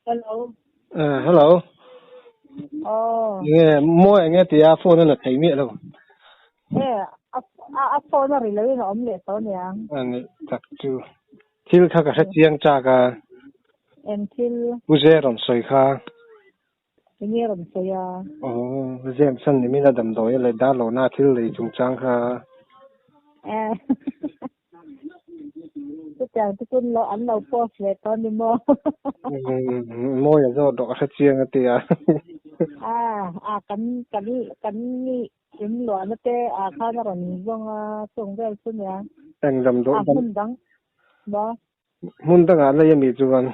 Hello. Hello. Oh. Nge mawi enge tia phone a la thei miah lo. E a a phone a ri lo in a awm leh tawh aniang. A ni tak chu. Thil kha ka hre chiang chak a. Eng thil? Pu Ze rawn sawi kha. Enge rawn sawi a? Aw, James-an nimin a damdawi a leh darlawna thil lei chungchang kha. Eh, chutiang te chu an lo post leh tawh a ni maw? Mawi a zawt rawh ka hre chiang a ti a. Ah, ah kan kan kan in luahna te ah khan a rawn zawng a, chung vel chu nia. Eng damdawi Ah, hmun dang maw? Hmun dangah lei a mi chuan.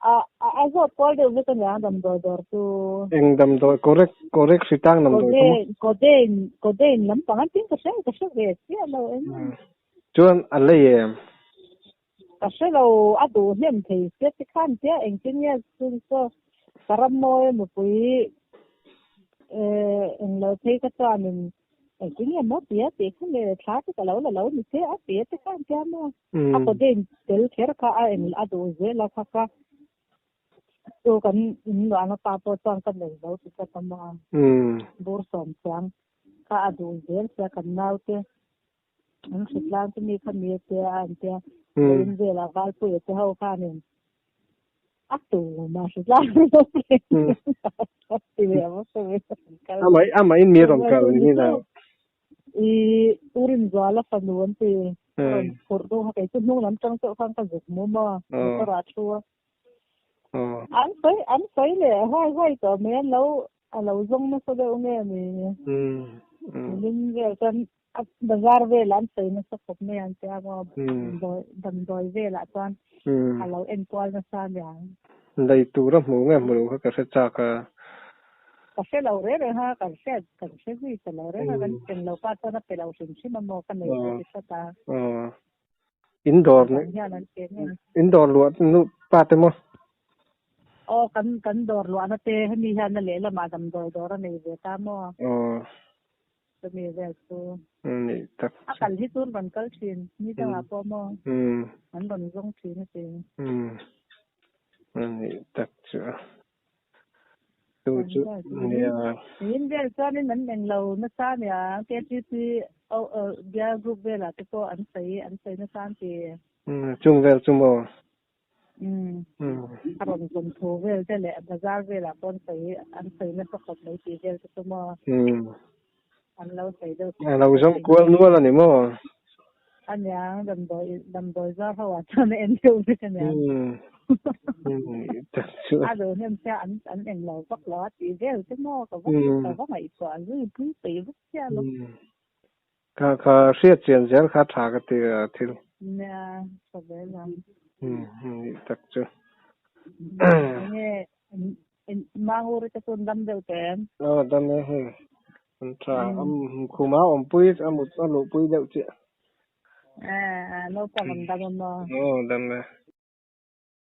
A a zawt kual deuh vek a nia damdawi dawr chu. Eng damdawi correct correct hri tang damdawi chu maw? Codeine codeine lampang an tin ka hre ka hre ve chiah lo eng. Chuan a lei em? Ka hre lo a duh hnem thei sia ti khan tia engtin nge chun chaw ka ram mawi nupui englo phei ka chuanin Engtin nge maw tia tih kha le thla te ka lo la lo ni che a ti a te khan tia maw a codeine tel kher kha a eng a duh zel a kha ka chu kan in luahna pa pawh chuan ka nei lo ti tlat a maw bur sawm chuang kha a duh zel sia kan naute an hritlang te mi kha mi a tia a an tia in velah valpuia te ho khanin A tu ma hritlang Amah amah in mi rawn kal ni ni la. I urin zuala fanu an ti. Rawn phurh deuh kha kei chu hnung lam tang chauh khan ka zuk mu maw. Motor ah thu a. An sawi an sawi leh huai huai tawh mai an lo a lo zawng nasa deuh nge ni. Nimin vel chuan A bazar velah an sawi nasa khawp mai a an ti a maw damdawi velah chuan a lo enkual nasa a niang. Lei tur a hmu nge hmu lo kha ka hre chak a. Ka hre lo reng reng a, kan hriat kan hre zui ta lo reng a, kan eng lo pa chuan a pe lo hrim hrim a maw ka nei lo ti tlat a. In dawr in dawr luah nu pa te maw? Aw kan kan dawr luahna te hemi hian a lehlamah damdawi dawr a nei ve ta maw? Aw. Chumi vel chu. Ni tak A kal hi chu an rawn kal thin, ni dangah pawh maw an rawn zawng thin a ti. Ni tak chu a. Chu chu nia. Min vel chuanin an eng lo nasa nia, KTP bial group velah te pawh an sawi an sawi nasa an ti. Chung vel chu maw? A rawn zawm thu vel te leh bazar velah pawh an sawi an sawi nasa khawp mai tih vel te chu maw an lo sawi deuh A lo zawm kual nual a ni maw? Aniang damdawi damdawi zar ho ah chuan a en deuh vek aniang. A duh hnem sia an an eng lo vak lo a tih vel te maw ka va ka va ngaihtuah zui pui peih vak chiah lo. Kha kha hriat chian zel kha tha ka ti a thil. Nia, tha zel ang. Umm tak chu. Enge Manguri te chu an dam deuh teh em? Aw dam e hei. An tha am khuma awmpui a mut a luhpui deuh chiah. Eh, naupang an dam a maw? Aw dam e.